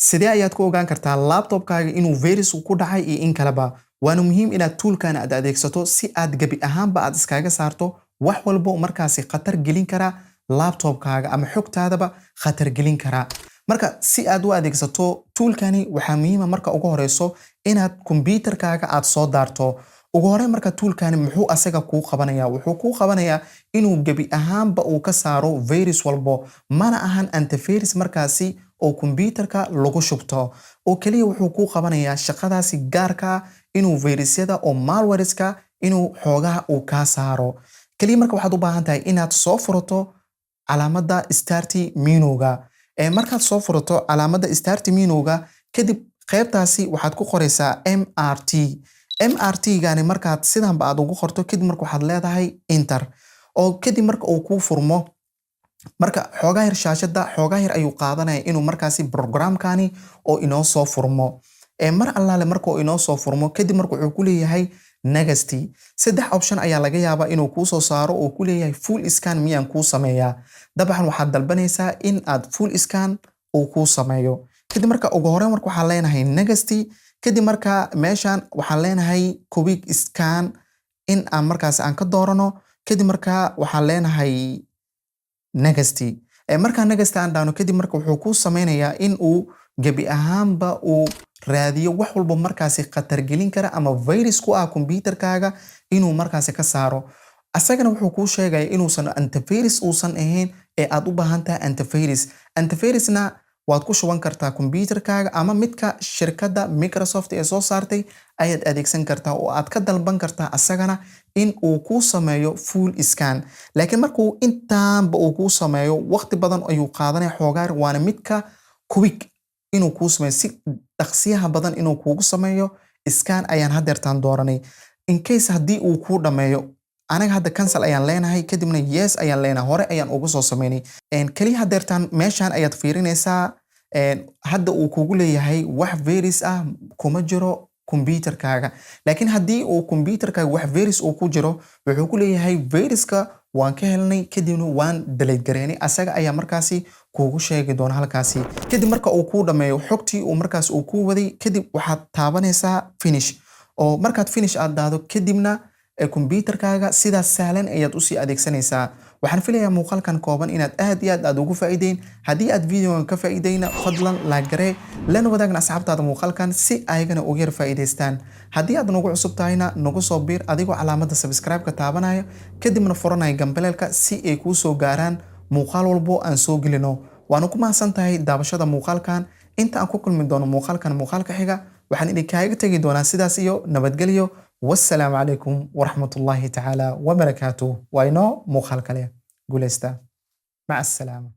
Sidee ayaad ku ogaan kartaa laptopkaaga inuu virus ku dhacay iyo in kaleba? Waana muhiim inaad toolkan aad adeegsato si aad gebi ahaanba aad iskaga saarto wax walbo markaasi khatar gelin kara laptopkaaga ama xogtaadaba khatar gelin kara. Marka si aad u adeegsato toolkani, waxaa muhiima marka ugu horeyso inaad kombyuutarkaaga aad soo daarto ugu horreyn. Marka toolkani muxuu asaga kuu qabanaya? Wuxuu kuu qabanayaa inuu gebi ahaanba uu ka saaro virus walbo. Mana ahan antivirus markaasi oo kombyuutarka lagu shubto oo keliya. Wuxuu kuu qabanayaa shaqadaasi gaarka ah, inuu virusyada oo malwareska inuu xoogaha uu kaa saaro keliya. Marka waxaad u baahan tahay inaad soo furato calaamadda start menuga. Markaad soo furato calaamadda start menuga kadib, qaybtaasi waxaad ku qoraysaa MRT. MRT gani markaad sidanba aad ugu qorto kadib, marka waxaad leedahay enter, oo kadib marka uu kuu furmo, marka xoogaa yar shaashada xoogaa yar ayuu qaadanaya inuu markaasi programkani oo inoo soo furmo. Mar allaale marka uu inoo soo furmo kadib, marka wuxuu ku leeyahay next. Saddex option ayaa laga yaabaa inuu kuu soo saaro oo ku leeyahay: full scan miyaan kuu sameeyaa? Dabcan waxaad dalbanaysaa in aad full scan uu kuu sameeyo. Kadib marka ugu horreyn marka waxaan leenahay next. Kadib marka meeshan waxaan leenahay quick scan in aan markaas aan ka doorano. Kadib marka waxaan leenahay next. Markaa next aan dhahno kadib, marka wuxuu kuu sameynayaa in uu gebi ahaanba uu raadiyo wax walba markaasi khatar gelin kara ama virus ku ah kombyuutarkaaga inuu markaasi ka saaro. Asagana wuxuu kuu sheegaya inuusan antivirus uusan ahayn ee aad u baahan tahay antivirus. Antivirusna waad ku shuban kartaa kombyuutarkaaga, ama midka shirkadda Microsoft ee soo saartay ayaad adeegsan kartaa oo aad ka dalban kartaa asagana in uu kuu sameeyo full scan. Laakiin markuu intaanba uu kuu sameeyo, waqti badan ayuu qaadanaya xoogaar. Waana midka quick inuu kuu sameeyo, si dhaqsiyaha badan inuu kuugu sameeyo scan ayaan haddeertaan dooranay. In case haddii uu kuu dhammeeyo, anaga hadda cancel ayaan leenahay, kadibna yes ayaan leenahay. Hore ayaan ugu soo sameynay. Keliya haddeertaan meeshan ayaad fiirinaysaa. Hadda uu kugu leeyahay wax virus ah kuma jiro kombyuutarkaaga, laakiin haddii uu kombyuutarkaaga wax virus uu ku jiro, wuxuu ku leeyahay viruska waan ka helnay, kadibna waan delete gareynay. Asaga ayaa markaasi kuugu sheegi doona halkaasi. Kadib marka uu kuu dhammeeyo xogtii uu markaas uu kuu waday, kadib waxaad taabanaysaa finish, oo markaad finish aad dhahdo kadibna kombyuutarkaaga sidaas sahlan ayaad usii adeegsanaysaa. Waxaan filayaa muuqaalkan kooban inaad aad iyo aad aad ugu faa'iideyn. Haddii aad videogan ka faa'iideyna, fadlan like garee, lana wadaagna asxaabtaada muuqaalkan si ayagana uga yar faa'iidaystaan. Haddii aad nagu cusub tahayna, nagu soo biir adigoo calaamadda subscribe-ka taabanaya, kadibna furanaya gambaleelka si ay kuu soo gaaraan muuqaal walbo aan soo gelino. Waana ku mahadsan tahay daawashada muuqaalkan. Inta aan ku kulmi doono muuqaalkan muuqaalka xiga, waxaan idinkaaga tegi doonaa sidaas iyo nabadgelyo. Wassalaamu calaykum waraxmatullaahi tacaala wabarakaatuh. Waa inoo muuqaal kale. Guuleysta, maca assalaama.